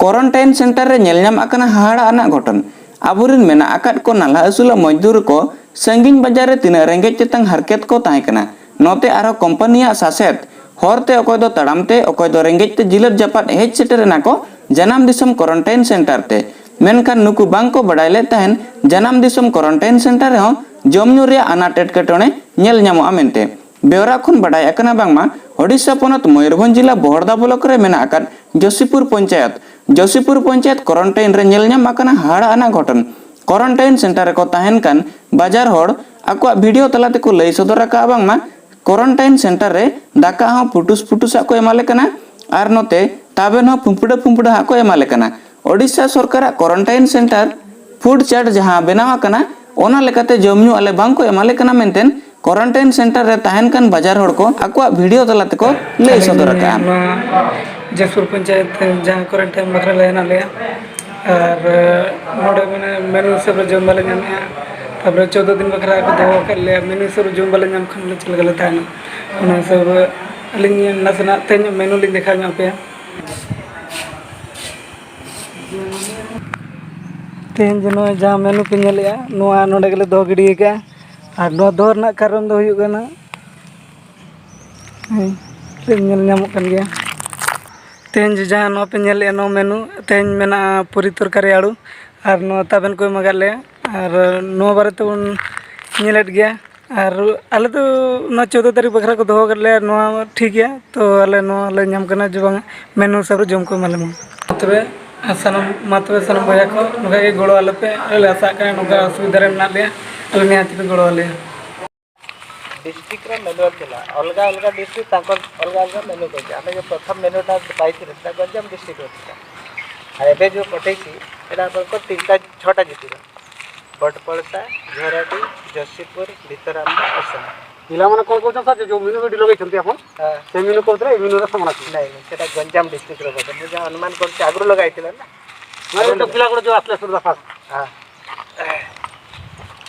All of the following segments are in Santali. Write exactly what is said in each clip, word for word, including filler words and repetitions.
ᱠᱚᱨᱚᱱᱴᱟᱭᱤᱱ ᱥᱮᱱᱴᱟᱨ ᱨᱮ ᱧᱮᱞ ᱧᱟᱢ ᱟᱠᱟᱱᱟ ᱦᱟᱦᱟᱲᱟ ᱟᱱᱟᱜ ᱜᱷᱚᱴᱚᱱ᱾ ᱟᱵᱚᱨᱮᱱ ᱢᱮᱱᱟᱜ ᱟᱠᱟᱫ ᱠᱚ ᱱᱟᱞᱦᱟ ᱟᱹᱥᱩᱞᱚᱜ ᱢᱚᱡᱫᱩᱨ ᱠᱚ ᱥᱟᱺᱜᱤᱧ ᱵᱟᱡᱟᱨ ᱨᱮ ᱛᱤᱱᱟᱹᱜ ᱨᱮᱸᱜᱮᱡ ᱛᱮᱛᱟᱝ ᱦᱟᱨᱠᱮᱛ ᱠᱚ ᱛᱟᱦᱮᱸ ᱠᱟᱱᱟ, ᱱᱚᱛᱮ ᱟᱨᱦᱚᱸ ᱠᱳᱢᱯᱟᱱᱤᱭᱟᱜ ᱥᱟᱥᱮᱛ, ᱦᱚᱨᱛᱮ ᱚᱠᱚᱭ ᱫᱚ ᱛᱟᱲᱟᱢ ᱛᱮ, ᱚᱠᱚᱭ ᱫᱚ ᱨᱮᱸᱜᱮᱡ ᱛᱮ ᱡᱤᱞᱟᱹᱛ ᱡᱟᱯᱟᱫ ᱦᱮᱡ ᱥᱮᱴᱮᱨ ᱮᱱᱟ ᱠᱚ ᱡᱟᱱᱟᱢ ᱫᱤᱥᱚᱢ ᱠᱚᱨᱚᱱᱴᱟᱭᱤᱱ ᱥᱮᱱᱴᱟᱨ ᱛᱮ᱾ ᱢᱮᱱᱠᱷᱟᱱ ᱱᱩᱠᱩ ᱵᱟᱝ ᱠᱚ ᱵᱟᱰᱟᱭ ᱞᱮᱫ ᱛᱟᱦᱮᱱ ᱡᱟᱱᱟᱢ ᱫᱤᱥᱚᱢ ᱠᱚᱨᱚᱱᱴᱟᱭᱤᱱ ᱥᱮᱱᱴᱟᱨ ᱨᱮᱦᱚᱸ ᱡᱚᱢ ᱧᱩ ᱨᱮᱭᱟᱜ ᱟᱱᱟᱴ ᱮᱴᱠᱮᱴᱚᱬᱮ ᱧᱮᱞ ᱧᱟᱢᱚᱜᱼᱟ ᱢᱮᱱᱛᱮ᱾ ᱵᱮᱣᱨᱟ ᱠᱷᱚᱱ ᱵᱟᱰᱟᱭ ᱟᱠᱟᱱᱟ ᱵᱟᱝᱢᱟ ᱳᱰᱤᱥᱟ ᱯᱚᱱᱚᱛ ᱢᱚᱭᱩᱨᱵᱷᱚᱸᱡᱽ ᱡᱤᱞᱟ ᱵᱚᱦᱚᱲᱫᱟ ᱵᱞᱚᱠ ᱨᱮ ᱢᱮᱱᱟᱜ ᱟᱠᱟᱫ ᱡᱳᱥᱤᱯᱩᱨ ᱯᱚᱧᱪᱟᱭᱮᱛ, ᱡᱳᱥᱤᱯᱩᱨ ᱯᱚᱧᱪᱟᱭᱮᱛ ᱠᱚᱨᱚᱱᱴᱟᱭᱤᱱ ᱨᱮ ᱧᱮᱞ ᱧᱟᱢ ᱟᱠᱟᱱᱟ ᱦᱟᱦᱟᱲᱟ ᱟᱱᱟᱜ ᱜᱷᱚᱴᱚᱱ᱾ ᱠᱚᱨᱚᱱᱴᱟᱭᱤᱱ ᱥᱮᱱᱴᱟᱨ ᱨᱮᱠᱚ ᱛᱟᱦᱮᱱ ᱠᱟᱱ ᱵᱟᱡᱟᱨ ᱦᱚᱲ ᱟᱠᱚᱣᱟᱜ ᱵᱷᱤᱰᱤᱭᱳ ᱛᱟᱞᱟ ᱛᱮᱠᱚ ᱞᱟᱹᱭ ᱥᱚᱫᱚᱨ ᱟᱠᱟᱫᱼᱟ ᱵᱟᱝᱢᱟ ᱠᱚᱨᱚᱱᱴᱟᱭᱤᱱ ᱥᱮᱱᱴᱟᱨ ᱨᱮ ᱫᱟᱠᱟ ᱦᱚᱸ ᱯᱷᱩᱴᱩᱥ ᱯᱷᱩᱴᱩᱥᱟᱜ ᱠᱚ ᱮᱢᱟᱞᱮ ᱠᱟᱱᱟ ᱟᱨ ᱱᱚᱛᱮ ᱛᱟᱵᱮᱱ ᱦᱚᱸ ᱯᱷᱩᱢᱯᱲᱟᱹ ᱯᱷᱩᱢᱯᱲᱟᱹ ᱦᱟᱜ ᱠᱚ ᱮᱢᱟᱞᱮ ᱠᱟᱱᱟ᱾ ᱳᱰᱤᱥᱟ ᱥᱚᱨᱠᱟᱨᱟᱜ ᱠᱚᱨᱚᱱᱴᱟᱭᱤᱱ ᱥᱮᱱᱴᱟᱨ ᱯᱷᱩᱰ ᱪᱟᱨᱴ ᱡᱟᱦᱟᱸ ᱵᱮᱱᱟᱣ ᱟᱠᱟᱱᱟ, ᱚᱱᱟ ᱞᱮᱠᱟᱛᱮ ᱡᱚᱢ ᱧᱩ ᱟᱞᱮ ᱵᱟᱝ ᱠᱚ ᱮᱢᱟᱞᱮ ᱠᱟᱱᱟ ᱢᱮᱱᱛᱮ ᱠᱚᱨᱚᱱᱴᱟᱭᱤᱱ ᱥᱮᱱᱴᱟᱨ ᱨᱮ ᱛᱟᱦᱮᱱ ᱠᱟᱱ ᱵᱟᱡᱟᱨ ᱦᱚᱲ ᱠᱚ ᱟᱠᱚᱣᱟᱜ ᱵᱷᱤᱰᱤᱭᱳ ᱛᱟᱞᱟ ᱛᱮᱠᱚ ᱞᱟᱹᱭ ᱥᱚᱫᱚᱨ ᱟᱠᱟᱫᱼᱟ᱾ ᱱᱚᱣᱟ ᱡᱟᱥᱯᱩᱨ ᱯᱚᱧᱪᱟᱭᱮᱛ ᱡᱟᱦᱟᱸ ᱠᱚᱨᱮᱱᱴᱟᱭᱤᱱ ᱵᱟᱠᱷᱨᱟ ᱞᱮ ᱦᱮᱱᱟᱜ ᱞᱮᱭᱟ, ᱟᱨ ᱱᱚᱰᱮ ᱢᱟᱱᱮ ᱢᱮᱱᱩ ᱦᱤᱥᱟᱹᱵ ᱨᱮ ᱡᱚᱢ ᱵᱟᱞᱮ ᱧᱟᱢᱮᱜᱼᱟ᱾ ᱛᱟᱨᱯᱚᱨᱮ ᱪᱳᱫᱽᱫᱳ ᱫᱤᱱ ᱵᱟᱠᱷᱨᱟ ᱠᱚ ᱫᱚᱦᱚ ᱟᱠᱟᱫ ᱞᱮᱭᱟ, ᱢᱮᱱᱩ ᱦᱤᱥᱟᱹᱵ ᱨᱮ ᱡᱚᱢ ᱵᱟᱞᱮ ᱧᱟᱢ ᱠᱷᱟᱱ ᱪᱮᱫ ᱞᱮᱠᱟ ᱞᱮ ᱛᱟᱦᱮᱱᱟ? ᱚᱱᱟ ᱦᱤᱥᱟᱹᱵ ᱟᱹᱞᱤᱧ ᱱᱟᱥᱮᱱᱟᱜ ᱛᱮᱦᱮᱧ ᱢᱮᱱᱩ ᱞᱤᱧ ᱫᱮᱠᱷᱟᱣ ᱧᱚᱜ ᱟᱯᱮᱭᱟ᱾ ᱛᱮᱦᱮᱧ ᱡᱮ ᱱᱚᱜᱼᱚᱭ ᱡᱟᱦᱟᱸ ᱢᱮᱱᱩ ᱯᱮ ᱧᱮᱞᱮᱜᱼᱟ, ᱱᱚᱣᱟ ᱱᱚᱰᱮ ᱜᱮᱞᱮ ᱫᱚᱦᱚ ᱜᱤᱰᱤ ᱟᱠᱟᱫᱼᱟ᱾ ᱟᱨ ᱱᱚᱣᱟ ᱫᱚᱦᱚ ᱨᱮᱱᱟᱜ ᱠᱟᱨᱚᱱ ᱫᱚ ᱦᱩᱭᱩᱜ ᱠᱟᱱᱟ, ᱦᱮᱸ, ᱧᱮᱞ ᱧᱟᱢᱚᱜ ᱠᱟᱱ ᱜᱮᱭᱟ᱾ ᱛᱮᱦᱮᱧ ᱡᱮ ᱡᱟᱦᱟᱸ ᱱᱚᱣᱟ ᱯᱮ ᱧᱮᱞᱮᱜᱼᱟ, ᱱᱚᱣᱟ ᱢᱮᱱᱩ, ᱛᱮᱦᱮᱧ ᱢᱮᱱᱟᱜᱼᱟ ᱯᱩᱨᱤ ᱛᱚᱨᱠᱟᱨᱤ ᱟᱹᱲᱩ, ᱟᱨ ᱱᱚᱣᱟ ᱛᱟᱵᱮᱱ ᱠᱚ ᱮᱢ ᱟᱠᱟᱫ ᱞᱮᱭᱟ᱾ ᱟᱨ ᱱᱚᱣᱟ ᱵᱟᱨᱮ ᱛᱮᱵᱚᱱ ᱧᱮᱞᱮᱫ ᱜᱮᱭᱟ᱾ ᱟᱨ ᱟᱞᱮ ᱫᱚ ᱱᱚᱣᱟ ᱪᱳᱫᱽᱫᱳ ᱛᱟᱹᱨᱤᱠᱷ ᱵᱟᱠᱷᱨᱟ ᱠᱚ ᱫᱚᱦᱚ ᱟᱠᱟᱫ ᱞᱮᱭᱟ, ᱱᱚᱣᱟ ᱴᱷᱤᱠ ᱜᱮᱭᱟ᱾ ᱛᱚ ᱟᱞᱮ ᱱᱚᱣᱟ ᱞᱮ ᱧᱟᱢ ᱠᱟᱱᱟ ᱡᱮ ᱵᱟᱝ ᱢᱮᱱᱩ ᱦᱤᱥᱟᱹᱵ ᱨᱮ ᱡᱚᱢ ᱠᱚ ᱮᱢᱟ ᱞᱮ ᱢᱟ᱾ ᱢᱟ ᱛᱚᱵᱮ, ᱟᱨ ᱥᱟᱱᱟᱢ, ᱢᱟ ᱛᱚᱵᱮ ᱥᱟᱱᱟᱢ ᱵᱚᱭᱦᱟ ᱠᱚ ᱱᱚᱝᱠᱟ ᱜᱮ ᱜᱚᱲᱚ ᱟᱞᱮ ᱯᱮ᱾ ᱟᱞᱮ ᱞᱮ ᱟᱥᱟᱜ ᱠᱟᱱᱟ ᱱᱚᱝᱠᱟ ᱚᱥᱩᱵᱤᱫᱷᱟ ᱨᱮ ᱢᱮᱱᱟᱜ ᱞᱮᱭᱟ, ᱟᱞᱮ ᱱᱤᱦᱟᱹᱛ ᱯᱮ ᱜᱚᱲᱚ ᱟᱞᱮᱭᱟ᱾ ଡିଷ୍ଟ୍ରିକ୍ଟର ମେନୁ ଥିଲା, ଅଲଗା ଅଲଗା ଡିଷ୍ଟ୍ରିକ୍ଟ ତାଙ୍କର ଅଲଗା ଅଲଗା ମେନୁ କରିଛି। ଆମେ ଯେଉଁ ପ୍ରଥମ ମେନୁଟା ପାଇଥିଲେ ସେଟା ଗଞ୍ଜାମ ଡିଷ୍ଟ୍ରିକ୍ଟର ଥିଲା। ଆଉ ଏବେ ଯେଉଁ ପଠେଇଛି ଏଇଟା ଆପଣଙ୍କ ତିନିଟା ଛଅଟା ଜିତିର। ବଟପଳତା, ଝରାଡି, ଯଶୀପୁର, ଭିତରାମଟା, ଅସମ। ପିଲାମାନେ କ'ଣ କହୁଛନ୍ତି ସାର୍, ଯେ ଯେଉଁ ମେନୁ ଏଠି ଲଗେଇଛନ୍ତି ଆପଣ, ହଁ। ସେ ମେନୁ କହୁଥିଲେ ଏଇ ମେନୁର ସମାନ ଅଛି। ନାଇଁ, ନାଇଁ, ସେଟା ଗଞ୍ଜାମ ଡିଷ୍ଟ୍ରିକ୍ଟର ବୋଧେ। ମୁଁ ଯାହା ଅନୁମାନ କରୁଛି, ଆଗରୁ ଲଗା ହେଇଥିଲା ନା। ନାଇଁ, ଏ ତ ପିଲା ଗୋଟେ ଯେଉଁ ଆସିଲେ ସୁରଦା ଫାଷ୍ଟ। ହଁ।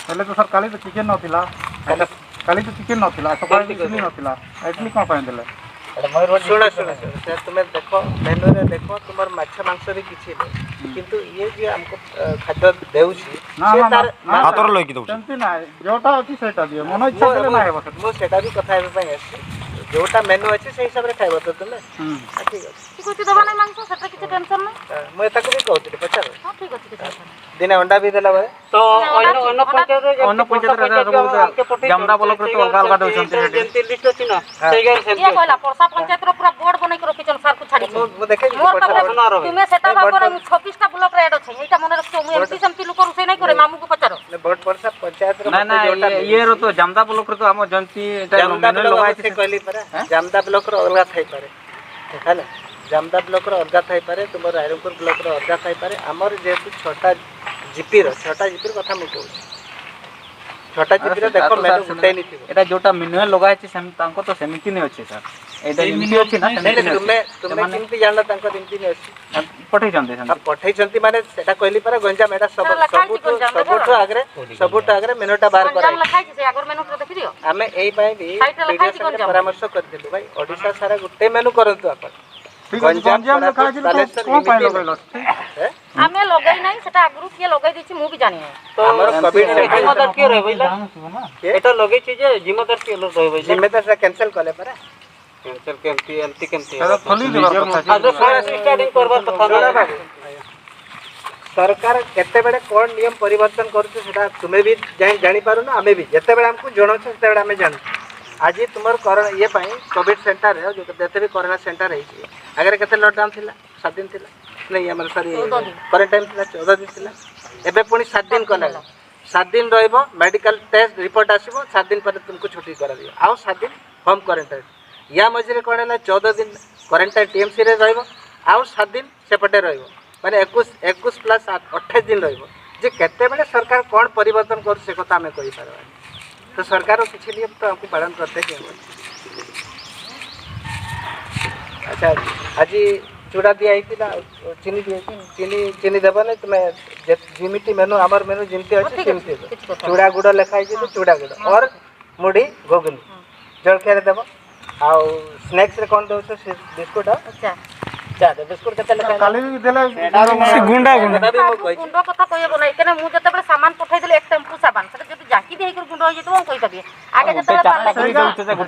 ହେଲେ ତ ସାର୍, କାଲି ତ ଚିକେନ୍ ନଥିଲା। କାଲି? କାଲି ତ ଚିକେନ୍ ନଥିଲା, ସକାଳେ କେମିତି ବି ଇଡଲି କହିବ? ନଥିଲା। ଇଡଲି କ'ଣ ପାଇଁ ଦେଲେ? ଶୁଣ, ଶୁଣ, ଶୁଣ, ସେ ତୁମେ ଦେଖ, ମେନୁରେ ଦେଖ, ତୁମର ମାଛ ମାଂସ ବି କିଛି ନାହିଁ, କିନ୍ତୁ ଇଏ ଯିଏ ଆମକୁ, ଅ, ଖାଦ୍ୟ ଦେଉଛି, ନା, ସେ ନା, ତାର ନା, ନା। ହାତର ଲଗେଇକି ଦଉଛି। ସେମିତି ନାହିଁ, ଯୋଉଟା ଅଛି ସେଇଟା ଦିଅ, ମନ ଇଚ୍ଛା ମୁଁ, ଦେଲେ ମୁଁ, ନାହିଁ ବସ। ମୁଁ ସେଟା ବି କଥା ହେବା ପାଇଁ ଆସିଛି, ଯୋଉଟା ମେନୁ ଅଛି ସେଇ ହିସାବରେ ଖାଇବ ତ ତୁମେ। ହୁଁ। ଆ, ଠିକ୍ ଅଛି। ଠିକ୍ ଅଛି, ଦେବା ନାହିଁ ମାଂସ, ସେଥିରେ କିଛି ଟେନସନ୍ ନାହିଁ। ଆ, ମୁଁ ଏତାକୁ ବି କହୁଥିଲି, ପଚାର। ହଁ, ଠିକ୍ ଅଛି, କିଛି ଟେନସନ୍ ନାହିଁ। ଦିନେ ଅଣ୍ଡା ବି ଦେଲା ବେଳେ। ତ ନା, ଅନ୍ୟ, ଅଣ୍ଡା, ଅନ୍ୟ ଅଣ୍ଡା ପଞ୍ଚାୟତରେ ଯେମିତି ଅନ୍ୟ ପଞ୍ଚାୟତରେ ପଇସା ଏଟା ପକେଇଦିଅ, ସବୁ ଆମକୁ ଜାମଦା ବ୍ଲକରେ ତ ଅଲଗା ଅଲଗା ଦଉଛନ୍ତି ସେଠି। ଯେମିତି ଲିଷ୍ଟ ଅଛି ନା, ହଁ। ସେଇ ହିସାବରେ ସେମିତି କିଏ ଅଛି। କହିଲା? ପର୍ସା ପଞ୍ଚାୟତର ପୁରା ବୋର୍ଡ ବନେଇକି ରଖିଛନ୍ତି ସାର୍କୁ ଛାଡ଼ିକି। ମୁଁ, ମୁଁ ଦେଖେଇଛି ମୋର ତ ପଞ୍ଚାୟତ। ବୋର୍ଡ। ତୁମେ ସେଟା ଏ ଭାବ ବୋର୍ଡ ନାହିଁ, ମୁଁ ଛବିଶଟା ବ୍ଲୋକରେ ଆଡ୍ ଅଛି। ଏଇଟା ମନେ ରଖିଥିବ, ମୁଁ ବୋର୍ଡ। ଏମିତି ସେମିତି ଲୋକ ରୋଷେଇ ନାହିଁ କରେ, ନାଇଁ। ମାମୁଁକୁ ପଚାର। ନାଇଁ, ବୋର୍ଡ ପର୍ସା ପଞ୍ଚାୟତର ନାଇଁ, ମତେ ନାଇଁ, ଯୋଉଟା ଇଏ, ମିଳିଛି। ଇଏର ତ ଜାମଦା ବ୍ଲୋକରେ ତ ଆମ ଜୟନ୍ତୀ ଏଟା ଜାମଦା ମେନୁ ବ୍ଲକ ଲଗା ସେ ହେଇଛି। କହିଲି ପରା, ହଁ? ଜାମଦା ବ୍ଲକର ଅଲଗା ଥାଇପାରେ। ହେଲା, ଜାମଦା ବ୍ଲକର ଅଲଗା ଥାଇପାରେ, ତୁମର ରାଇରଙ୍ଗପୁର ବ୍ଲକର ଅଲଗା ଥାଇପାରେ। ଆମର ଯେହେତୁ ଛଅଟା ଜିପିର, ଛଅଟା ଜିପିର କଥା ମୁଁ କହୁଛି। ଛଅଟା ଆରେ ଜିପିର ସେଟା ଦେଖ, ତ ମେନୁ ସାର୍, ଗୋଟେ ସେଟା, ହିଁ ଥିବ। ଏଇଟା ଯୋଉଟା ମେନୁଆଲ ଲଗା ହେଇଛି, ସେମ-, ତାଙ୍କ ତ ସେମିତି ହିଁ ଅଛି ସାର୍। ଏଇଟା ସେଇ ଯେମିତି ମେନୁ ଅଛି ନା, ନାଇଁ, ସେମିତି ନାଇଁ, ହିଁ ଅଛି। ତୁମେ, ତୁମେ ସେମାନେ କେମିତି ଜାଣିଲ ତାଙ୍କର ଏମିତି ହିଁ ଅଛି? ଆ, ପଠେଇଛନ୍ତି ଆଉ ସେମିତି। ପଠେଇଛନ୍ତି ମାନେ ସେଟା କହିଲି ପରା, ଗଞ୍ଜାମ ଏଇଟା ସବୁ, ସାର୍, ଲେଖା ହେଇଛି ସବୁଠୁ, ଗଞ୍ଜାମ, ସବୁଠୁ ଦେଖ। ଆଗରେ, ସବୁଠୁ ଆଗରେ ମେନୁଟା ବାହାର ଗଞ୍ଜାମ କରାହେଇଛି। ଲେଖା ହେଇଛି, ସେ ଆଗର ମେନୁଟା ଦେଖିଦିଅ। ଆମେ ଏଇ ପାଇଁ ବି ସାଇଟରେ ଲେଖା ବିଡିଓ ହେଇଛି ସାଙ୍ଗରେ ଗଞ୍ଜାମ, ପରାମର୍ଶ କରିଥିଲୁ, ଭାଇ, ଓଡ଼ିଶା ସାରା ଗୋଟେ ମେନୁ କରନ୍ତୁ ଆପଣ। ଠିକ୍ ଅଛି, ଗଞ୍ଜାମ, ଗଞ୍ଜାମ ଲେଖା କୋରାପୁଟ, ହେଇଛି, ତ ବାଲେଶ୍ୱର କଣ ପାଇଁ ଏମିତି ଲଗେଇଲ? ନୁହେଁ। ହେ? ଆମେ ଲଗେଇ ନାହିଁ, ସେଟା ଆଗରୁ କିଏ ଲଗେଇ ଦେଇଛି ମୁଁ ବି ଜାଣିନି। ତ ଆମର କୋଭିଡ ସେଣ୍ଟର ଜିମେଦାର କିଏ ରହିବ ଏଇଟା? କିଏ? ଏଇଟା ଲଗେଇଛି ଯେ ଜିମେଦାର କିଏ ରହିବ ଏଇଟା? ଜିମେଦାର ସେଟା କ୍ୟାନସେଲ କଲେ ପରା। କ୍ୟାନସେଲ କେମିତି, ଏମିତି କେମିତି ହବ? ଖୋଲିଦେବାର କଥା। ଆଉ ଯୋଉ ଶହେ ଅଶୀ ଷ୍ଟାର୍ଟିଂ କରିବାର କଥା ଶୁଣ ନୁହେଁ। ବାବୁ, ସରକାର କେତେବେଳେ କ'ଣ ନିୟମ ପରିବର୍ତ୍ତନ କରୁଛି ସେଟା ତୁମେ ବି ଜାଣି-, ଜାଣିପାରୁନ, ଆମେ ବି ଯେତେବେଳେ ଆମକୁ ଜଣାଉଛୁ ସେତେବେଳେ ଆମେ ଜାଣୁଛୁ। ଆଜି ତୁମର କରୋନା ଇଏ ପାଇଁ କୋଭିଡ ସେଣ୍ଟରରେ, ଯେତେ ବି କରୋନା ସେଣ୍ଟର ହେଇଛି, ଆଗରେ କେତେ ଲକଡାଉନ ଥିଲା? ସାତ ଦିନ ଥିଲା। ନାଇଁ, ଆମର ସରି, ଚଉଦ ଦିନ। କ୍ୱାରେଣ୍ଟାଇନ ଥିଲା, ଚଉଦ ଦିନ ଥିଲା। ଏବେ ପୁଣି ସାତ ଦିନ ସାତ ଦିନ କଲାଣି। ହେଲା। ସାତ ଦିନ ରହିବ, ମେଡିକାଲ ଟେଷ୍ଟ ରିପୋର୍ଟ ଆସିବ, ସାତ ଦିନ ପରେ ତୁମକୁ ଛୁଟି କରାଯିବ, ଆଉ ସାତ ଦିନ ହୋମ କ୍ୱାରେଣ୍ଟାଇନ। ୟା ମଝିରେ କ'ଣ ହେଲା, ଚଉଦ ଦିନ କ୍ୱାରେଣ୍ଟାଇନ, ଟିଏମସିରେ ରହିବ, ଆଉ ସାତ ଦିନ ସେପଟେ ରହିବ, ମାନେ ଏକୋଇଶ, ଏକୋଇଶ ପ୍ଲସ୍ ଅଠେଇଶ ଦିନ ରହିବ। ଯେ କେତେବେଳେ ସରକାର କ'ଣ ପରିବର୍ତ୍ତନ କରୁଛି ସେ କଥା ଆମେ କହିପାରିବାନି। ତ ସରକାର କିଛି ନିୟମ ତ ଆମକୁ ପାଳନ କରିତେ ହିଁ ହେବ। ଆଚ୍ଛା, ଆଜି ଚୁଡ଼ା ଦିଆ ହେଇଥିଲା, ଚିନି ଦିଆ ହେଇଛି, ଚିନି, ଚିନି ଦେବନି ତୁମେ, ଯେ-, ଯେମିତି ମେନୁ, ଆମର ମେନୁ ଯେମିତି ଅଛି, ହଁ, ଠିକ୍ ଅଛି, ସେମିତି ଦେବ। କିଛି କଥା ନାହିଁ। ଚୁଡ଼ା ଗୁଡ଼ ଲେଖା ହେଇଛି, ତ ହଁ। ଚୁଡ଼ା ଗୁଡ଼। ହଁ। ଅର୍ ମୁଢ଼ି, ଘୁଗୁନି। ହଁ। ଜଳଖିଆରେ ଦେବ। ଆଉ ସ୍ନାକ୍ସରେ କ'ଣ ଦେଉଛ? ସେ ବିସ୍କୁଟ ଆଉ? ଆଚ୍ଛା। ଚା, ବିସ୍କୁଟ କେତେ ଲେଖା? କାଲି ବି ଦେଲେ। ସେ ଗୁଣ୍ଡା, ଗୁଣ୍ଡା। ଗୁଣ୍ଡ କଥା କହିବ ନାହିଁ, କାରଣ ମୁଁ ଯେତେବେଳେ ସାମାନ ପଠେଇଦେଲି, ଏକ ଟେମ୍ପୁ ସାମାନ, ସେଟା ଯଦି ଜାକି ବି ହେଇକରି ଗୁଣ୍ଡ ହେଇଯାଇଥିବ, ମୁଁ କହିପାରିବି। ଆଗେ ଯେତେବେଳେ ପାର୍ଲେଜି,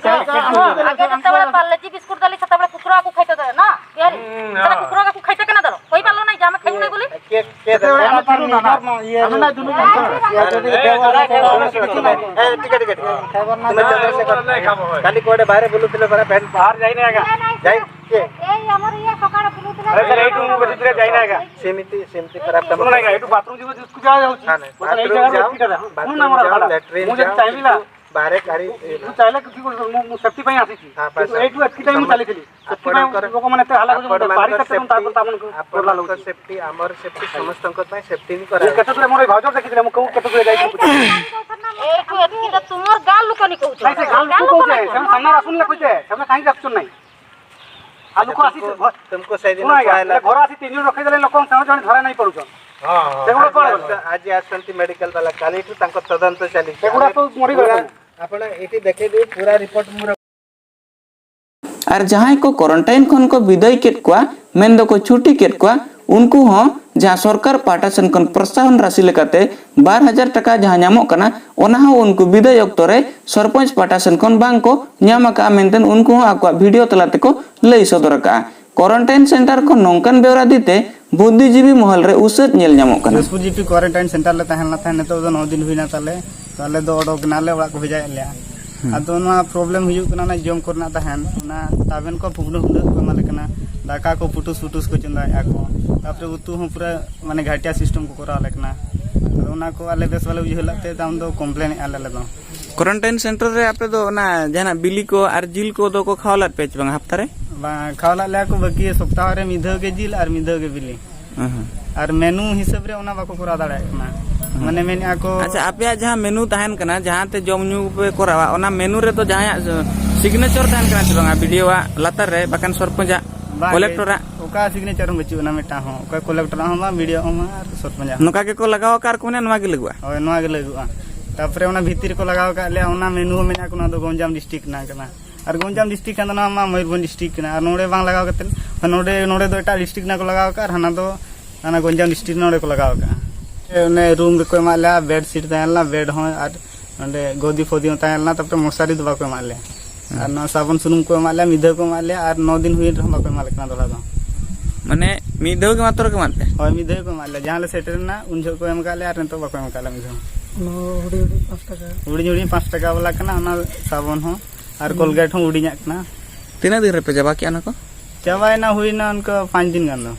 ହଁ, ଆଗେ ଯେତେବେଳେ ପାର୍ଲେଜି ବିସ୍କୁଟ ଦେଲି, ସେତେବେଳେ କୁକୁରକୁ ଖାଇତେ ଦେଲେ ନା, ତିଆରି। ସେଟା କୁକୁରକୁ ଖାଇତେ କେନା ଦେଲ? କହିପାରିଲ ନାହିଁ ଯେ ଆମେ ଖାଇବୁ ନାହିଁ ବୋଲି? କିଏ, କିଏ ଦେଲା? ଆମେ ଥରେ ନା, ନା। ଆମେ ନା, ଦୁନୁ ଜଣ। ଏ, ଟିକେ, ଟିକେ, ଟିକେ। ତୁମେ ଚନ୍ଦ୍ରଶେଖର, କାଲି କୁଆଡ଼େ ବାହାରେ ବୁଲୁଥିଲେ ପରା, ପ୍ୟାଣ୍ଟ ବାହାର ଯାଇନି ଆଜ୍ଞା। ଯାଇ, କିଏ? ଏଇ ଆମର ଇଏ ସକାଳେ ବୁଲୁଥିଲା। ଆରେ ସାର୍, ଏଇଠୁ ମୁଁ ବେଶୀ ଦୂର ଯାଇନି ଆଜ୍ଞା। ସେମିତି, ସେମିତି ଖରାପ କାମ ଶୁଣ ଆଜ୍ଞା, କର। ଏଇଠୁ ବାଥରୁମ୍ ଯିବ, ଯୋଉ ଯାହା ଯାଉଛି। ନା, ନା, ବର୍ତ୍ତମାନ ଏଇ ବାଥରୁମ୍ ଜାଗାରୁ ଯାଅ, ଏତିକି କଥା। ଶୁଣ ନା, ବାଥରୁମ୍ ମୋର ଯାଅ, କଥାଟା। ଲାଟ୍ରିନ୍ ମୁଁ ଯଦି ଯାଅ, ଚାହିଁବି ନା, କିନ୍ତୁ ବାହାରେ କାଢ଼ି, ମୁଁ ଚାହିଁଲେ କିଛି କରିପାରିବି। ମୁଁ, ମୁଁ ସେଫ୍ଟି ପାଇଁ ଆସିଛି। ହଁ, ବାସ୍, କିନ୍ତୁ ଏଇଠୁ ଏତିକି ଟାଇମ୍ ମୁଁ ଆପଣଙ୍କର, ଚାଲିଥିଲି। ସେଥିପାଇଁ ଆପଣଙ୍କର, ଲୋକମାନେ ଏତେ ହାଲା କରୁଛନ୍ତି, ଆପଣଙ୍କର ବାରି ସେଫ୍ଟି, ସେକ୍ଟର ତା-, ତା-, ତା-, ଡର ଆପଣଙ୍କର ଲାଗୁଛି। ସେଫ୍ଟି, ଆମର ସେଫ୍ଟି, ସମସ୍ତଙ୍କ ପାଇଁ ସେଫ୍ଟି ହିଁ ମୁଁ କେତେ ଦୂର ମୋର ଏଇ ଭାଉଜର ଦେଖିଥିଲେ, ମୁଁ କୋଉ କେତେ ଦୂର ଯାଇଛି। ଏଇଠୁ ଏତିକି ତ ତୁମର ଗାଁ ଲୋକ ନି କହୁଛ। ନାଇଁ, ସେ ଗାଁ ଲୋକ କହୁଛେ, ସେମାନେ ସାମ୍ନାରେ ଆସୁନି ନା କହୁଛେ, ସେମାନେ କାହିଁକି ଆସୁଛନ୍ତି ନାହିଁ? ଆଉ ଲୋକ ଆସି ତୁମକୁ, ଘ-, ତୁମକୁ ସେଇଦିନ ଶୁଣ ଆଜ୍ଞା, କୁହାହେଲା। ହେଲେ ଘର ଆସି ତିନି ଜଣ ରଖେଇଦେଲେ, ଲୋକ ସେମାନେ ଜଣେ ଧରା ନାଇଁ ପଡୁଛନ୍। ହଁ, ହଁ। ସେଗୁଡା କଣ ଆଜି ଆସ-, ଆଜି ଆସୁଛନ୍ତି ମେଡିକାଲ ବାଲା, କାଲିଠୁ ତାଙ୍କ ତଦନ୍ତ ଚାଲିଛି। ସେଗୁଡା ଆମେ ସବୁ ମରିଗଲେ। ପୁରା, ଆପଣ ଏଠି ଦେଖେଇ ଦେବେ, ପୁରା ରିପୋର୍ଟ ମୁଁ ᱟᱨ ᱡᱟᱦᱟᱸᱭ ᱠᱚ ᱠᱣᱟᱨᱟᱱᱴᱟᱭᱤᱱ ᱠᱷᱚᱱ ᱠᱚ ᱵᱤᱫᱟᱹᱭ ᱠᱮᱫ ᱠᱚᱣᱟ, ᱢᱮᱱ ᱫᱚᱠᱚ ᱪᱷᱩᱴᱤ ᱠᱮᱫ ᱠᱚᱣᱟ, ᱩᱱᱠᱩ ᱦᱚᱸ ᱡᱟᱦᱟᱸ ᱥᱚᱨᱠᱟᱨ ᱯᱟᱦᱴᱟ ᱥᱮᱱ ᱠᱷᱚᱱ ᱯᱨᱚᱛᱥᱟᱦᱚᱱ ᱨᱟᱥᱤ ᱞᱮᱠᱟᱛᱮ ᱵᱟᱨ ᱦᱟᱡᱟᱨ ᱴᱟᱠᱟ ᱡᱟᱦᱟᱸ ᱧᱟᱢᱚᱜ ᱠᱟᱱᱟ, ᱚᱱᱟ ᱦᱚᱸ ᱩᱱᱠᱩ ᱵᱤᱫᱟᱹᱭ ᱚᱠᱛᱚ ᱨᱮ ᱥᱚᱨᱯᱚᱧᱪ ᱯᱟᱦᱴᱟ ᱥᱮᱱ ᱠᱷᱚᱱ ᱵᱟᱝ ᱠᱚ ᱧᱟᱢ ᱟᱠᱟᱫᱼᱟ ᱢᱮᱱᱛᱮ ᱩᱱᱠᱩ ᱦᱚᱸ ᱟᱠᱚᱣᱟᱜ ᱵᱷᱤᱰᱤᱭᱳ ᱛᱟᱞᱟ ᱛᱮᱠᱚ ᱞᱟᱹᱭ ᱥᱚᱫᱚᱨ ᱟᱠᱟᱫᱼᱟ᱾ ᱠᱣᱟᱨᱟᱱᱴᱟᱭᱤᱱ ᱥᱮᱱᱴᱟᱨ ᱠᱷᱚᱱ ᱱᱚᱝᱠᱟᱱ ᱵᱮᱣᱨᱟ ᱤᱫᱤ ᱛᱮ ᱵᱩᱫᱽᱫᱷᱤᱡᱤᱵᱤ ᱢᱚᱦᱚᱞ ᱨᱮ ᱩᱥᱟᱹᱫ ᱧᱮᱞ ᱧᱟᱢᱚᱜ ᱠᱟᱱᱟ᱾ ᱡᱚᱭᱯᱩᱨ ᱡᱤᱯᱤ ᱠᱣᱟᱨᱟᱱᱴᱟᱭᱤᱱ ᱥᱮᱱᱴᱟᱨ ᱞᱮ ᱛᱟᱦᱮᱸ ᱞᱮᱱᱟ ᱛᱟᱦᱮᱸᱫ, ᱱᱤᱛᱚᱜ ᱫᱚ ᱱᱚ ᱫᱤᱱ ᱦᱩᱭᱱᱟ ᱛᱟᱞᱮ, ᱛᱚ ᱟᱞᱮ ᱫᱚ ᱚᱰᱚᱠ ᱮᱱᱟᱞᱮ, ᱚᱲᱟᱜ ᱠᱚ ᱵᱷᱮᱡᱟᱭᱮᱫ ᱞᱮᱭᱟ᱾ ᱦᱩᱸ᱾ ᱟᱫᱚ ᱱᱚᱣᱟ ᱯᱨᱚᱵᱞᱮᱢ ᱦᱩᱭᱩᱜ ᱠᱟᱱᱟ, ᱚᱱᱟ ᱡᱚᱢ ᱠᱚᱨᱮᱱᱟᱜ ᱛᱟᱦᱮᱱ, ᱚᱱᱟ ᱛᱟᱵᱮᱱ ᱠᱚ ᱯᱷᱩᱜᱱᱟᱹ ᱯᱷᱩᱜᱱᱟᱹ ᱠᱚ ᱮᱢᱟᱞᱮ ᱠᱟᱱᱟ, ᱫᱟᱠᱟ ᱠᱚ ᱯᱩᱴᱩᱥ ᱯᱩᱴᱩᱥ ᱠᱚ ᱪᱚᱸᱫᱟᱭᱮᱫᱼᱟ ᱠᱚ, ᱛᱟᱯᱚᱨᱮ ᱩᱛᱩ ᱦᱚᱸ ᱯᱩᱨᱟᱹ ᱢᱟᱱᱮ ᱜᱷᱟᱴᱤᱭᱟ ᱥᱤᱥᱴᱮᱢ ᱠᱚ ᱠᱚᱨᱟᱣ ᱟᱞᱮ ᱠᱟᱱᱟ᱾ ᱟᱫᱚ ᱚᱱᱟ ᱠᱚ ᱟᱞᱮ ᱵᱮᱥ ᱵᱟᱞᱮ ᱵᱩᱡᱷᱟᱹᱣ ᱞᱮᱫ ᱛᱮ ᱛᱟᱭᱚᱢ ᱫᱚ ᱠᱚᱢᱯᱞᱮᱱᱮᱫᱼᱟ ᱞᱮ ᱟᱞᱮ ᱫᱚ᱾ ᱠᱣᱟᱨᱟᱱᱴᱟᱭᱤᱱ ᱥᱮᱱᱴᱟᱨ ᱨᱮ ᱟᱯᱮ ᱫᱚ ᱚᱱᱟ ᱡᱟᱦᱟᱱᱟᱜ ᱵᱤᱞᱤ ᱠᱚ ᱟᱨ ᱡᱤᱞ ᱠᱚᱫᱚ ᱠᱚ ᱠᱷᱟᱣᱟ ᱞᱮᱫ ᱯᱮᱭᱟ ᱪᱮ ᱵᱟᱝ ᱦᱟᱯᱛᱟ ᱨᱮ? ᱵᱟᱝ, ᱠᱷᱟᱣᱟ ᱞᱮᱫ ᱞᱮᱭᱟ ᱠᱚ, ᱵᱟᱹᱠᱤ ᱥᱚᱯᱛᱟᱦᱚ ᱨᱮ ᱢᱤᱫ ᱫᱷᱟᱣ ᱜᱮ ᱡᱤᱞ ᱟᱨ ᱢᱤᱫ ᱫᱷᱟᱣ ᱜᱮ ᱵᱤᱞᱤ᱾ ᱦᱮᱸ, ᱦᱮᱸ᱾ ᱟᱨ ᱢᱮᱱᱩ ᱦᱤᱥᱟᱹᱵ ᱨᱮ ᱚᱱᱟ ᱵᱟᱠᱚ ᱠᱚᱨᱟᱣ ᱫᱟᱲᱮᱭᱟᱜ ᱠᱟᱱᱟ᱾ ᱦᱮᱸ᱾ ᱢᱟᱱᱮ ᱢᱮᱱᱮᱫᱼᱟ ᱠᱚ ᱟᱪᱪᱷᱟ, ᱟᱯᱮᱭᱟᱜ ᱡᱟᱦᱟᱸ ᱢᱮᱱᱩ ᱛᱟᱦᱮᱱ ᱠᱟᱱᱟ, ᱡᱟᱦᱟᱸ ᱛᱮ ᱡᱚᱢ ᱧᱩ ᱯᱮ ᱠᱚᱨᱟᱣᱟ, ᱚᱱᱟ ᱢᱮᱱᱩ ᱨᱮᱫᱚ ᱡᱟᱦᱟᱸᱭᱟᱜ ᱥᱤᱜᱽᱱᱮᱪᱟᱨ ᱛᱟᱦᱮᱱ ᱠᱟᱱᱟ ᱪᱮ ᱵᱟᱝᱟ? ᱵᱤᱰᱤᱳᱣᱟᱜ ᱞᱟᱛᱟᱨ ᱨᱮ, ᱵᱟᱠᱷᱟᱱ ᱥᱚᱨᱯᱚᱧᱪᱟᱜ, ᱵᱟᱝ, ᱠᱚᱞᱮᱠᱴᱚᱨᱟᱜ? ᱚᱠᱟ ᱥᱤᱜᱽᱱᱮᱪᱟᱨ ᱦᱚᱸ ᱵᱟᱹᱪᱩᱜ ᱟᱱᱟ ᱢᱤᱫᱴᱟᱝ ᱦᱚᱸ, ᱚᱠᱚᱭ ᱠᱚᱞᱮᱠᱴᱚᱨᱟᱜ ᱦᱚᱸ ᱵᱟᱝ, ᱵᱤᱰᱤᱳ ᱦᱚᱸ ᱵᱟᱝ, ᱟᱨ ᱥᱚᱨᱯᱚᱧᱪᱟᱜ ᱦᱚᱸ᱾ ᱱᱚᱝᱠᱟ ᱜᱮᱠᱚ ᱞᱟᱜᱟᱣ ᱟᱠᱟᱫ ᱟᱨ ᱠᱚ ᱢᱮᱱᱟ ᱱᱚᱣᱟ ᱜᱮ ᱞᱟᱹᱜᱩᱜᱼᱟ? ᱦᱳᱭ, ᱱᱚᱣᱟ ᱜᱮ ᱞᱟᱹᱜᱩᱜᱼᱟ᱾ ᱛᱟᱯᱚᱨᱮ ᱚᱱᱟ ᱵᱷᱤᱛᱤᱨ ᱨᱮᱠᱚ ᱞᱟᱜᱟᱣ ᱟᱠᱟᱫ ᱞᱮᱭᱟ, ᱚᱱᱟ ᱢᱮᱱᱩ ᱦᱚᱸ ᱢᱮᱱᱟᱜᱼᱟ, ᱱᱚᱣᱟ ᱫᱚ ᱜᱚᱧᱡᱟᱢ ᱰᱤᱥᱴᱨᱤᱠᱴ ᱨᱮᱱᱟᱜ ᱠᱟᱱᱟ᱾ ᱟᱨ ᱜᱚᱧᱡᱟᱢ ᱰᱤᱥᱴᱨᱤᱠᱴ ᱠᱷᱟᱱ ᱫᱚ ᱱᱚᱣᱟ ᱢᱟ ᱢᱚᱭᱩᱨᱵᱷᱚᱸᱡᱽ ᱰᱤᱥᱴᱨᱤᱠᱴ ᱠᱟᱱᱟ᱾ ᱟᱨ ᱱᱚᱰᱮ ᱵᱟᱝ ᱞᱟᱜᱟᱣ ᱠᱟᱛᱮ, ᱱᱚᱰᱮ, ᱱᱚᱰᱮ ᱫᱚ ᱮᱴᱟᱜ ᱰᱤᱥᱴᱨᱤᱠᱴ ᱨᱮᱱᱟᱜ ᱠᱚ ᱞᱟᱜᱟᱣ ᱟᱠᱟᱫᱼᱟ, ᱟᱨ ᱦᱟᱱᱟ ᱫᱚ ᱦᱟᱱᱟ ᱜᱚᱧᱡᱟᱢ ᱰᱤᱥᱴᱨᱤᱠᱴ ᱨᱮ ᱱᱚᱰᱮ ᱠᱚ ᱞᱟᱜᱟᱣ ᱟᱠᱟᱫᱼᱟ᱾ ᱚᱱᱮ ᱨᱩᱢ ᱨᱮᱠᱚ ᱮᱢᱟᱫ ᱞᱮᱭᱟ, ᱵᱮᱰ ᱥᱤᱴ ᱛᱟᱦᱮᱸ ᱞᱮᱱᱟ, ᱵᱮᱰ ᱦᱚᱸ, ᱟᱨ ᱱᱚᱰᱮ ᱜᱚᱫᱤ ᱯᱷᱚᱫᱤ ᱦᱚᱸ ᱛᱟᱦᱮᱸ ᱞᱮᱱᱟ, ᱛᱟᱯᱚᱨᱮ ᱢᱚᱥᱟᱨᱤ ᱫᱚ ᱵᱟᱠᱚ ᱮᱢᱟᱫ ᱞᱮᱭᱟ᱾ ᱦᱮᱸ᱾ ᱟᱨ ᱱᱚᱣᱟ ᱥᱟᱵᱚᱱ ᱥᱩᱱᱩᱢ ᱠᱚ ᱮᱢᱟᱫ ᱞᱮᱭᱟ, ᱢᱤᱫ ᱫᱷᱟᱣ ᱠᱚ ᱮᱢᱟᱫ ᱞᱮᱭᱟ, ᱟᱨ ᱱᱚ ᱫᱤᱱ ᱦᱩᱭᱮᱱ ᱨᱮᱦᱚᱸ ᱵᱟᱠᱚ ᱮᱢᱟᱞᱮ ᱠᱟᱱᱟ ᱫᱚᱦᱲᱟ ᱫᱚ᱾ ᱢᱟᱱᱮ ᱢᱤᱫ ᱫᱷᱟᱣ ᱜᱮ ᱢᱟᱛᱨᱚ ᱠᱚ ᱮᱢᱟᱫ ᱯᱮ? ᱦᱳᱭ, ᱢᱤᱫ ᱫᱷᱟᱣ ᱜᱮ ᱠᱚ ᱮᱢᱟᱫ ᱞᱮᱭᱟ᱾ ᱡᱟᱦᱟᱸ ᱞᱮ ᱥᱮᱴᱮᱨ ᱮᱱᱟ, ᱩᱱ ᱡᱚᱦᱚᱜ ᱠᱚ ᱮᱢ ᱟᱠᱟᱫ ᱞᱮᱭᱟ, ᱟᱨ ᱱᱤᱛᱚᱜ ᱵᱟᱠᱚ ᱮᱢ ᱟᱠᱟᱫ ᱞᱮᱭᱟ ᱢᱤᱫ ᱫᱷᱟᱣ᱾ ᱱᱚᱣᱟ ᱦᱩᱰᱤᱧ ᱦᱩᱰᱤᱧ ᱯᱟᱸᱪ ᱴᱟᱠᱟ᱾ ᱦᱩᱰᱤᱧ ᱦᱩᱰᱤᱧ ᱯᱟᱸᱪ ᱴᱟᱠᱟ ᱵᱟᱞᱟ ᱠᱟᱱᱟ, ᱚᱱᱟ ᱥᱟᱵᱚᱱ ᱦᱚᱸ ᱟᱨ ᱦᱩᱸ᱾ ᱠᱳᱞᱜᱮᱴ ᱦᱚᱸ ᱦᱩᱰᱤᱧᱟᱜ ᱠᱟᱱᱟ᱾ ᱛᱤᱱᱟᱹᱜ ᱫᱤᱱ ᱨᱮᱯᱮ ᱪᱟᱵᱟ ᱠᱮᱜᱼᱟ ᱚᱱᱟ ᱠᱚ? ᱪᱟᱵᱟᱭᱮᱱᱟ, ᱦᱩᱭᱱᱟ ᱚᱱᱠᱟ ᱯᱟᱸᱪ ᱫᱤᱱ ᱜᱟᱱ ᱫᱚ᱾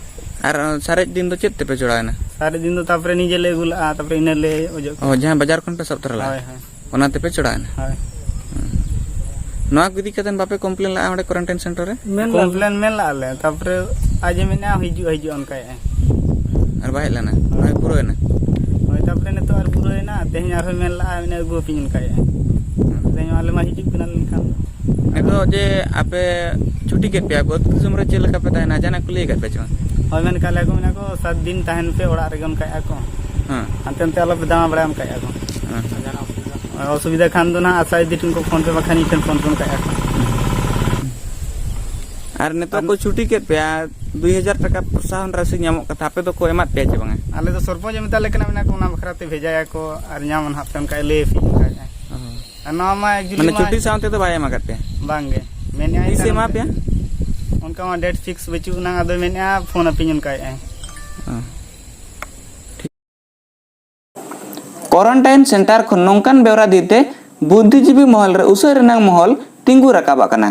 ᱟᱨ ᱥᱟᱨᱮᱡ ᱫᱤᱱ ᱫᱚ ᱪᱮᱫ ᱛᱮᱯᱮ ᱡᱚᱲᱟᱣᱮᱱᱟ? ᱥᱟᱨᱮᱡ ᱫᱤᱱ ᱫᱚ ᱛᱟᱯᱚᱨᱮ ᱱᱤᱡᱮ ᱞᱮ ᱟᱹᱜᱩ ᱞᱟᱜᱼᱟ, ᱛᱟᱯᱚᱨᱮ ᱤᱱᱟᱹ ᱞᱮ ᱚᱡᱚᱜ ᱚ, ᱠᱮᱫᱟ᱾ ᱡᱟᱦᱟᱸ ᱵᱟᱡᱟᱨ ᱠᱷᱚᱱ ᱯᱮ ᱥᱟᱵ ᱛᱚᱨᱟ ᱞᱟᱜᱼᱟ? ᱦᱳᱭ, ᱦᱳᱭ᱾ ᱚᱱᱟ ᱛᱮᱯᱮ ᱪᱷᱚᱲᱟᱣᱮᱱᱟ? ᱦᱳᱭ᱾ ᱦᱩᱸ᱾ ᱱᱚᱣᱟ ᱠᱚ ᱤᱫᱤ ᱠᱟᱛᱮ ᱵᱟᱯᱮ ᱠᱚᱢᱯᱞᱮᱱ ᱞᱟᱜᱼᱟ ᱚᱸᱰᱮ ᱠᱚᱣᱟᱨᱮᱱᱴᱟᱭᱤᱱ ᱥᱮᱱᱴᱟᱨ ᱨᱮ? ᱢᱮᱱ ᱞᱟᱜᱼᱟ᱾ ᱠᱚᱢᱯᱞᱮᱱ ᱢᱮᱱ ᱞᱟᱜᱼᱟ ᱞᱮ, ᱛᱟᱯᱚᱨᱮ ᱟᱡ ᱮ ᱢᱮᱱᱮᱫᱼᱟ ᱦᱤᱡᱩᱜᱼᱟ, ᱦᱤᱡᱩᱜᱼᱟ ᱚᱱᱠᱟᱭᱮᱫᱼᱟᱭ᱾ ᱟᱨ ᱵᱟᱭ ᱦᱮᱡ ᱞᱮᱱᱟ? ᱦᱳᱭ᱾ ᱱᱚᱜᱼᱚᱭ ᱯᱩᱨᱟᱹᱣᱮᱱᱟ? ᱦᱳᱭ, ᱛᱟᱯᱚᱨᱮ ᱱᱤᱛᱚᱜ ᱟᱨ ᱯᱩᱨᱟᱹᱣᱮᱱᱟ, ᱛᱮᱦᱮᱧ ᱟᱨᱦᱚᱸᱭ ᱢᱮᱱ ᱞᱟᱜᱼᱟ, ᱢᱮᱱᱮᱫ ᱟᱹᱜᱩ ᱟᱹᱯᱤᱧ ᱚᱱᱠᱟᱭᱮᱫᱼᱟᱭ᱾ ᱦᱩᱸ᱾ ᱛᱮᱦᱮᱧ ᱟᱞᱮ ᱢᱟ ᱦᱤᱡᱩᱜ ᱠᱟᱱᱟ ᱢᱮᱱᱠᱷᱟᱱ᱾ ᱱᱤᱛᱚᱜ ᱡᱮ ᱟᱯᱮ ᱪᱷᱩᱴᱤ ᱠᱮᱫ ᱯᱮᱭᱟ ᱠᱚ, ᱟᱹᱛᱩ ᱫᱤᱥᱚᱢ ᱨᱮ ᱪᱮᱫ ᱞᱮᱠᱟ ᱯᱮ ᱛᱟᱦᱮᱱᱟ? ᱡᱟᱦᱟᱱᱟᱜ ᱠᱚ ᱞᱟᱹᱭ ᱟᱠᱟᱫ ᱯᱮᱭᱟ ᱪᱮ ᱵᱟᱝ? ᱦᱳᱭ, ᱢᱮᱱ ᱠᱟᱜ ᱞᱮᱭᱟ ᱠᱚ, ᱢᱮᱱᱟ ᱠᱚ, "ᱥᱟᱛ ᱫᱤᱱ ᱛᱟᱦᱮᱱ ᱯᱮ ᱚᱲᱟᱜ ᱨᱮᱜᱮ", ᱚᱱᱠᱟᱭᱮᱫᱼᱟ ᱠᱚ᱾ ᱦᱮᱸ᱾ ᱦᱟᱱᱛᱮ ᱱᱟᱛᱮ ᱟᱞᱚ ᱯᱮ ᱫᱟᱬᱟ ᱵᱟᱲᱟᱭᱟ, ᱚᱱᱠᱟᱭᱮᱫᱼᱟ ᱠᱚ᱾ ᱦᱮᱸ, ᱦᱮᱸ᱾ ᱚᱥᱩᱵᱤᱫᱷᱟ ᱠᱷᱟᱱ ᱫᱚ ᱱᱟᱦᱟᱜ ᱟᱥᱟ ᱫᱤᱫᱤ ᱴᱷᱮᱱ ᱠᱚ ᱯᱷᱳᱱ ᱯᱮ, ᱵᱟᱠᱷᱟᱱ ᱤᱧ ᱴᱷᱮᱱ ᱯᱷᱳᱱ ᱯᱮ, ᱚᱱᱠᱟᱭᱮᱫᱼᱟ ᱠᱚ᱾ ᱟᱨ ᱱᱤᱛᱚᱜ ᱟᱨ ᱠᱚ ᱪᱷᱩᱴᱤ ᱠᱮᱫ ᱯᱮᱭᱟ, ᱫᱩᱭ ᱦᱟᱡᱟᱨ ᱴᱟᱠᱟ ᱯᱨᱚᱛᱥᱟᱦᱚᱱ ᱨᱟᱥᱤ ᱧᱟᱢᱚᱜ ᱠᱟᱛᱷᱟ, ᱟᱯᱮ ᱫᱚᱠᱚ ᱮᱢᱟᱫ ᱯᱮᱭᱟ ᱪᱮ ᱵᱟᱝᱟ? ᱟᱞᱮ ᱫᱚ ᱥᱚᱨᱯᱚᱧᱪ ᱮ ᱢᱮᱛᱟ ᱞᱮ ᱠᱟᱱᱟ, ᱢᱮᱱᱟ ᱠᱚ, "ᱚᱱᱟ ᱵᱟᱠᱷᱨᱟ ᱛᱮ ᱵᱷᱮᱡᱟᱭᱟᱠᱚ ᱟᱨ ᱧᱟᱢᱟ ᱱᱟᱦᱟᱜ ᱯᱮ", ᱚᱱᱠᱟᱭ ᱞᱟᱹᱭ ᱟᱯᱮ, ᱚᱱᱠᱟᱭᱮᱫᱼᱟ᱾ ᱚ᱾ ᱟᱨ ᱱᱚᱣᱟ ᱢᱟ actually ᱢᱟᱱᱮ ᱢᱟ ᱪᱷᱩᱴᱤ ᱥᱟᱶ ᱛᱮᱫᱚ ᱵᱟᱭ ᱮᱢ ᱟᱠᱟᱫ ᱯᱮᱭᱟ? ᱵᱟᱝᱜᱮ᱾ ᱢᱮᱱᱮᱫᱼᱟᱭ ᱛᱤᱥᱮ ᱛᱟᱭᱱᱚᱢ ᱮᱢᱟ ᱛᱮ᱾ ᱯᱮᱭᱟ? ᱚᱱᱠᱟ ᱢᱟ ᱰᱮᱴ ᱯᱷᱤᱠᱥ ᱵᱟᱹᱪᱩᱜ ᱟᱱᱟᱝ, ᱟᱫᱚᱭ ᱢᱮᱱᱮᱫᱼᱟ ᱯᱷᱳᱱ ᱟᱹᱯᱤᱧ, ᱚᱱᱠᱟᱭᱮᱫᱼᱟᱭ᱾ ᱚ᱾ ᱠᱚᱣᱟᱨᱮᱱᱴᱟᱭᱤᱱ ᱥᱮᱱᱴᱟᱨ ᱠᱷᱚᱱ ᱱᱚᱝᱠᱟᱱ ᱵᱮᱣᱨᱟ ᱤᱫᱤ ᱛᱮ ᱵᱩᱫᱽᱫᱷᱤᱡᱤᱵᱤ ᱢᱚᱦᱚᱞ ᱨᱮ ᱩᱥᱟᱹᱫ ᱨᱮᱱᱟᱜ ᱢᱚᱦᱚᱞ ᱛᱤᱸᱜᱩ ᱨᱟᱠᱟᱵ ᱟᱠᱟᱱᱟ᱾